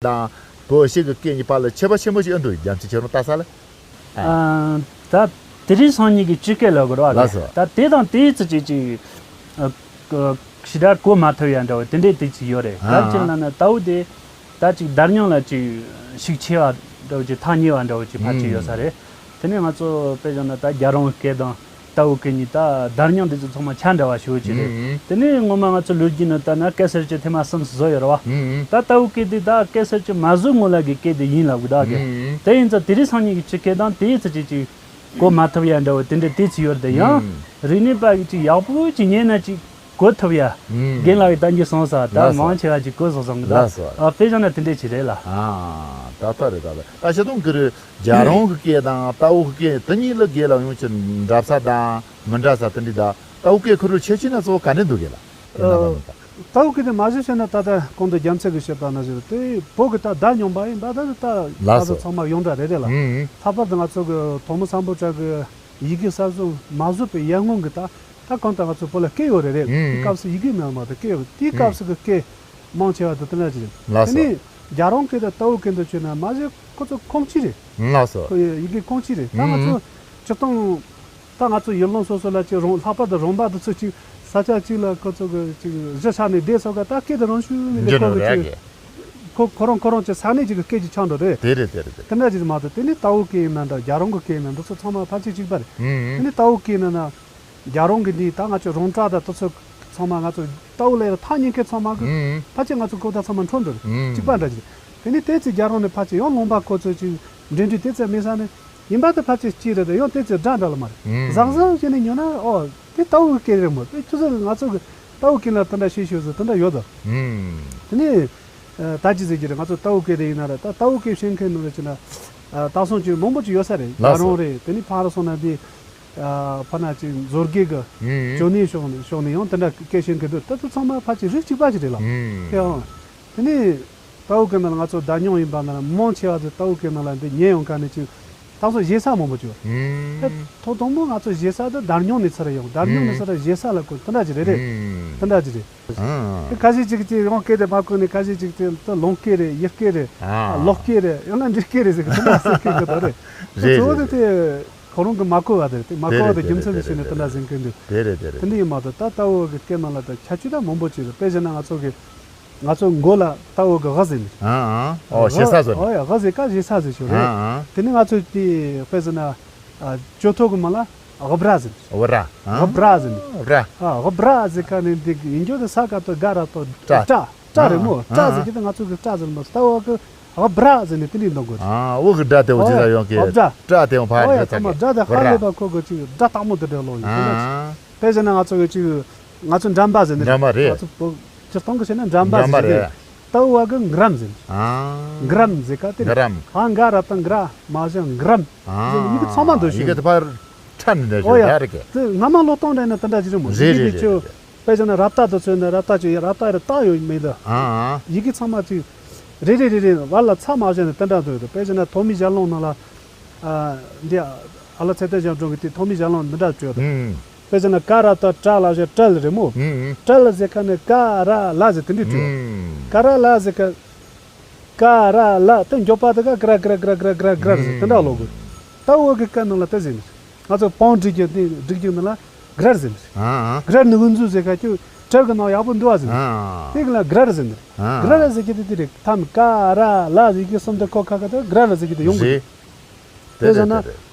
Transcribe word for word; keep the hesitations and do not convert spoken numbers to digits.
དང་བོད་ཕྱི་གི་སྐད་གཉིས་བར་ལ་ཁྱད་པར་ཆེན་པོ་ཞིག་ཨེ་འདུག་རྒྱ་མཚོ་ཁྱེད་རང་ལྟ་ས་ལ། ཨ། ད་དེ་རིང་སང་ཉིན་གྱི་སྤྱི་སྐད་ལ་གོ་ར་ལགས་སོ། ད་དེ་དང་དེའི་ཚིག་ཅིག་ཅིག་ཨ། ཞེ་དྲག་གོ་མ་ཐུབ་ཡ་འདྲ་བོ་དེ་འདྲའི་དེ་ཅིག་ཡོད་རེད། ཨ། ག་རེ་ཅིག་ལབ་ན་ལྟ་བུ་དེ་ད་ཅིག་བརྡ་རྙིང་ལ་ཅིག་ཤུགས་ཆེ་བ་འདྲ་བོ་ཅིག་ཐག་ཉེ་བ་འདྲ་བོ་ཅིག་ཕལ་ཆེར་ཡོད་ས་རེད། དེ་ནས་ང་ཚོ་དཔེ་བཞག་ན་ད་རྒྱལ་རོང་སྐད་དང་ལྟ་བུ་སྐད་གཉིས་ད་བརྡ་རྙིང་འདི་ཚོ་ཚང་མ་ཆ་འདྲ་བ་ཞེ་པོ་ཅིག་རེད། ཨུ། དེ་ནས་ངོ་མ་ང་ཚོ་ལོ་རྒྱུས་ནང་ལྟ་ན་སྐད་གསར་བཅད་ཐེངས་མ་གསུམ་བཟོ་ཡོད་རེད་བ། ཨུ། ད་ལྟ་བུ་སྐད་འདི་ད་སྐད་གསར་བཅད་མ་བཟོ་སྔོན་ལ་གི་སྐད་དེ་ཡིན་ལབ་གི་ད་གི། ཨུ། དེ་ཡིན་ཙང་དེ་རིང་སང་ཉིན་གྱི་སྤྱི་སྐད་དང་དེའི་ཚིག་ཅིག་ཅིག་གོ་མ་ཐུབ་ཡ་འདྲ་བོ་དེ་འདྲ་དེ་ཚིག་ཡོད་རེད་དེ་ཡང་། ཨུ། རིག་གནས་པ་གི་ཅིག་ཡག་པོ་ཅིག་ཉན་ན་ཅིག་གོ་ཐུབ་ཡ། ཨུ། རྒན་ལགས་ཀྱི་གཏམ་རྒྱུད་གསུངས་ས་ད་ལགས་སོ། མང་ཆེ་བ་ཅིག་གོ་སོང་སོང་གི་ད། ལགས་སོ། ཨ། དཔེ་བཞག་ན་དེ་འདྲ་ཅིག་རེད་ལ། ཨ། ད་ལྟ་རེད་ད་ལྟ་ད་ཤ་དུང་གི་རེད། རྒྱལ་རོང་གི་སྐད་དང་ལྟ་བུ་གི་སྐད་དེ་གཉིས་ལ་སྐད་ལ་ཡོང་ཕྱིར་འདྲ་ས་དང་མི་འདྲ་ས་དེ་འདྲ་ད། ལྟ་བུ་སྐད་ཁུ་རུ་ཆེ་ཆེ་ན་གཙོ་བོ་ག་འདྲ་འདུག་གི་ལ། དེ་ན་ལ་མི་ད། ལྟ་བུ་སྐད་དེ་མ་གཞི་བཤད་ན་ད་ལྟ་གོང་དུ་རྒྱལ་མཚན་གྱིས་བཤད་པ་ནང་བཞིན་དེ་བོད་ཀྱི་ད་བརྡ་རྙིང་པ་ཡིན་ད་ད་ད་ལགས་ད་སོ། ཚང་མ་ཡོངས་གྲགས་རེད་རེད་ལ། ཨུ། ལྷག་པར་དུ་ང་ཚོ་གི་ཐོན་མི་སམ་བྷོ་ཊ་གི་ཡི་གེ་གསར་བཟོ་མ་བཟོས་པའི་ཡར་སྔོན་གྱི་ད་ད་གང་ལྟར་ང་ཚོ་བོད་ལ་སྐད་ཡོད་རེད་རེད། ཨུ། དེའི་སྐབས་སུ་ཡི་གེ་མེད་མ་ད་སྐད་ཡོད་དེའི་སྐབས་སུ་གི་སྐད་མང་ཆེ་བ་དེ་དེ་འདྲ་ཅིག་རེད། ལགས་སོ། དེ་ནས་རྒྱལ་རོང་སྐད་དང་ལྟ་བུ་སྐད་འདི་བྱས་ན་མ་གཞི་ཁོ་ཚོ་ཁོངས་གཅིག་རེད། ལགས་སོ། ཁོ་ཡི་གེ་ཁོངས་གཅིག་རེད་ད་ང་ཨུ། ཚོ་སྤྱིར་བཏང་ད་ང་ཚོ་ཡུལ་ལུང་སོ་སོ་ལ་ཅིག་རོང་ལྷག་པར་དུ་རོང་པ་དེ་ཚོ་ཅིག་ས་ཆ་གཅིག་ལ་ཁོ་ཚོ་གི་ཅིག་གཞིས་ཆགས་ནས་བསྡད་སོ་ག་ད་སྐད་དེ་རང་ཤུགས་ནས་འདི་འཇོན་ཁོ་ནོ་གི་རེད་ཅིག་གི། ཁོ་ཁོ་རང་ཁོ་རང་ཅིག་ས་གནས་ཅིག་གི་སྐད་ཅིག་ཆགས་འགྲོ་རེད། དེ་རེད་དེ་རེད་དེ། དེ་འདྲ་ཅིག་མ་གཏོགས་དེ་ནས་ལྟ་བུ་སྐད་ཡིན་ན་འདྲ་རྒྱལ་རོང་གི་སྐད་ཡིན་ན་འདི་ཚོ་ཚང་མ་ཕལ་ཆེར་གཅིག་པ་རེད། ཨུ། དེ་ནས་ལྟ་བུ་སྐད་ཡིན་ན་ན། རྒྱལ་རོང་གི་འདི་ད་ང་ཚོ་རོང་བྲག་དང་དེ་ཚོ་ཚང་མ་ང་ཚོ་ལྟ་བུ་ལ་ཡང་ཐག་ཉེ་མཁན་ཚང་མ་གི་ཨུ། ཕལ་ཆེར་ང་ཚོ་གོ་བརྡ་ཚང་མ་འཕྲོད་འགྲོ་རེད། ཨུ། གཅིག་པ་འདྲ་ཅིག་རེད། དེ་ནས་དེ་ཚོ་རྒྱལ་རོང་ནས་ཕལ་ཆེར་ཡང་ལུང་པ་ཁོ་ཚོ་ཅིག་འབྲེལ་འདྲིས་དེ་ཚོ་མེད་ས་ནས་ཡིན་པ་དེ་ཕལ་ཆེར་གཅིག་རེད་དེ་ཡང་དེ་ཚོ་འདྲ་འདྲ་ལ་མ་རེད། ཨུ། བཟང་བཟང་བྱས་ནས་ཉོ་ན་ཨོ་དེ་ལྟ་བུ་གི་སྐད་རེད་མོད་དེ་ཁྱོད་ཚོ་ང་ཚོ་གི་ལྟ་བུ་སྐད་ལ་དེ་འདྲ་ཤེས་ཤེས་ཚོ་དེ་འདྲ་ཡོད་དོ། ཨུ། དེ་ནས་ད་ཅི་ཟེར་གྱི་རེད་ང་ཚོ་ལྟ་བུ་སྐད་དེ་ཡིན་ན་རེད་ད་ལྟ་བུ་སྐད་བཤད་མཁན་ནོ་རེད་ཅེ་ན། ད་སོང་ཅིག་མང་པོ་ཅིག་ཡོད་ས་རེད་ལགས་རྒྱལ་སོ། རོང་རེད་དེ་ནས་ཕར་སོང་ན་དེ། ཨ། ཕ་ན་ཅིག་མཛོད་དགེ་གི་ཨུ། ཅོ་ནེ་ཕྱོགས་ནས་ཕྱོགས་ནས་ཡང་དེ་འདྲ་སྐད་བཤད་མཁན་འདུག་ད་དེ་ཚང་མ་ཕལ་ཆེར་རིགས་གཅིག་པ་ཞིག་རེད་ལ། ཨུ། དེའང་། དེ་ནས་ལྟ་བུ་སྐད་ནང་ལ་ང་ཚོ་བརྡ་རྙིང་ཡིན་པ་ན་མང་ཆེ་བ་ཚོས་ལྟ་བུ་སྐད་ནང་ལ་འདི་ཉན་ཡོང་མཁན་ནི་ཅིག་ད་སོ་ཞེ་ས་མང་པོ་ཅིག་ཡོད། ཨུ། དེ་ཐོག་དང་པོ་ང་ཚོ་ཞེ་ས་དེ་བརྡ་རྙིང་ནས་ཚུར་ཡོང་བརྡ་རྙིང་ནས་ཚུར་ཞེ་ས་ལ་བཀོད་དེ་འདྲ་ཅིག་རེད་རེད། ཨུ། དེ་འདྲ་ཅིག་རེད། ཨུ། དེ་ཁ་ཤས་ཅིག་ཅིག་རང་སྐད་དེ་ཕར་བཀོད་ནས་ཁ་ཤས་ཅིག་དེ་དེ་ལུང་སྐད་རེད་ཡུལ་སྐད་རེད། ཨ། ལོ་སྐད་རེད་ཡང་ན་འབྲི་སྐད་རེད་ཟེར་གི་དེ་འདྲ་ཟེར་གི་གི་དོ་རེད། རེད་གཙོ་བོ་རེད་དེ་རེད། དེ། ཁོ་རང་གིས་མ་གོ་བ་དེ་རེད་དེ་མ་གོ་བ་དེ་རྒྱུ་མཚན་དེ་བྱས་ནས་དེ་འདྲ་ཟེར་གི་འདུག་དེ་རེད་དེ་རེད། དེ་འདྲ་ཡིན་མ་གཏོགས་ད་ལྟ་བུ་གི་སྐད་ནང་ལ་ད་ཁྱད་ཆོས་ད་མང་པོ་ཅིག་རེད། དཔེ་བཞག་ན་ང་ཚོ་གི་ང་ཚོ་མགོ་ལ་ལྟ་བུ་གི་འོ་ཟེར་ནི། ཨ་ཨ། ཨོ་ཞེ་ས་ཟེར་ནི། ཨོ་ཡ་འོ་ཟེར་ཀ་ཞེ་ས་ཟེར་ཞོ་རེད། ཨ་ཨ། དེ་ནི་ང་ཚོ་དེ་དཔེ་བཞག་ན་ཨ་ཅོ་ཐོ་གི་མ་ལ་འོ་བྲ་ཟེར་ནི། འོ་བྲ། ཨ་འོ་བྲ་ཟེར་ནི། འོ་བྲ། ཨ་འོ་བྲ་ཟེར་ཀ་ནི་འདི་ཡིན་རྒྱུ་དེ་ས་ཀ་ཏོ་ག་ར་ཏོ་བྲ། བྲ། བྲ་རེད་མོ། ཨ་བྲ་ཟེར་གི་དེ་ང་ཚོ་གི་བྲ་ཟེར་མོ་ལྟ་བུ་གི་འོ་བྲ་ཟེར་ནས་དེ་འདྲའི་འདོན་དགོས། ཨ་འོ་གི་སྒྲ་དེ་འོ་ཅི་ལ་ཡོང་གི་ཨོ་ཡ། སྒྲ་དེ་འོ་ཕ་ཨོ་ཡ་གི་ཚ་ཚང་མ་གི་སྒྲ་དེ་ཧ་འོ་ར། ལས་པ་ཁོ་གི་ཅིག་སྒྲ་དག་མོ་དེ་འདྲ་ལོ་ཡིན་ཨ། དཔེ་བྱས་ན་ང་ཚོ་གི་ཅིག་ང་ཚོ་འགྲམ་པ་ཟེར་ནས་འགྲམ་པ་རེད། ང་ཚོ་བོད་སྤྱིར་བཏང་གི་བྱས་ན་འགྲམ་པ་འགྲམ་པ་ཟེར་རེད། ནས་ལྟ་བུ་བ་གི་འགྲམ་ཟེར་ནས། ཨ། འགྲམ་ཟེར་ཀ་དེ་རེད། འགྲམ། ཨ་འགའ་ར་དང་འགྲ་མ་ཟེར་འགྲམ། ཨ། ཟེར་ནས་ཡི་གེ་ཚང་མ་འདུག་ཡི་གེ་ཤོད་དེ་ཕར་ཁྲ་ནས་འདྲ་ཨོ་ཞོ་ཡ་ཡ་རེད་གི། དེ་སྔ་མ་ལོ་སྟོང་འདྲ་ན་དེ་འདྲ་ཅིག་རེད་མོ་རེད་ཡི་གེ་རེད་ཅིག་རེད་རེད། དཔེ་བྱས་ན་རབ་རྟ་དུ་མཚོན་ན་རབ་རྟ་ཅིག་ཡ་རབ་རྟ་རེད་རྟ་ཡོད་མེད་དུ། ཨ་ཨ། ཡི་གེ་ཚང་མ་ཅིག་རེ་རེ་རེ་རེ་བར་ལ་ཚ་མ་བྱས་ནས་དེ་འདྲ་འདུག་དཔེ་བྱས་ན་ཐོག་མའི་ཞལ་ལུང་ནང་ལ། ཨ། འདི་ཨ་ལ་ཚེ་བརྟན་ཞབས་དྲུང་གི་དེ་ཐོག་མའི་ཞལ་ལུང་འདི་འདྲ་བརྗོད་དོ། ཨུམ། དཔེ་བྱས་ན་ཀ་ར་ཏ་ཀྲ་ལ་ཞེས་ཀྲལ་རེད་མོ། ཨུམ། ཀྲལ་ཟེར་ཁ་ནས་ཀ་ར་ལ་ཟེར་དེ་འདྲ་བརྗོད། ཨུམ། ཀ་ར་ལ་ཟེར་ཁ། ཀ་ར་ལ་དེ་མགྱོགས་པ་དེ་ག་གྲ་གྲ་གྲ་གྲ་གྲ་གྲ་ཟེར་དེ་འདྲ་ལོ་དགོས། ད་འོ་གི་ཀ་ནང་ལ་དེ་ཟེར་ནི། ང་ཚོ་པང་སྒྲིག་རྒྱུ་དེ་སྒྲིག་རྒྱུ་ནང་ལ་གྲལ་ཟེར་ནི། ཨ་ཨ། གྲལ་ནི་འུ་ཚོ་ཟེར་ཁ་ཁྱོད་གྲལ་གི་ནང་ཡག་པོ་འདུག་ཨ་ཟེར་ནི། ཨ་ཨ། དེ་གི་ལ་གྲལ་ཟེར་ནི། ཨ་ཨ། གྲལ་ཟེར་གི་དེ་དེ་རེད་ཐམ་ཀ་ར་ལ་ཟེར་གི་གསུམ་དེ་ཁོ་ཁ་ཁ་དེ་གྲལ་ཟེར་གི་དེ་ཡོང་གི་རེད། དེ་ཟེར་ན། རེད།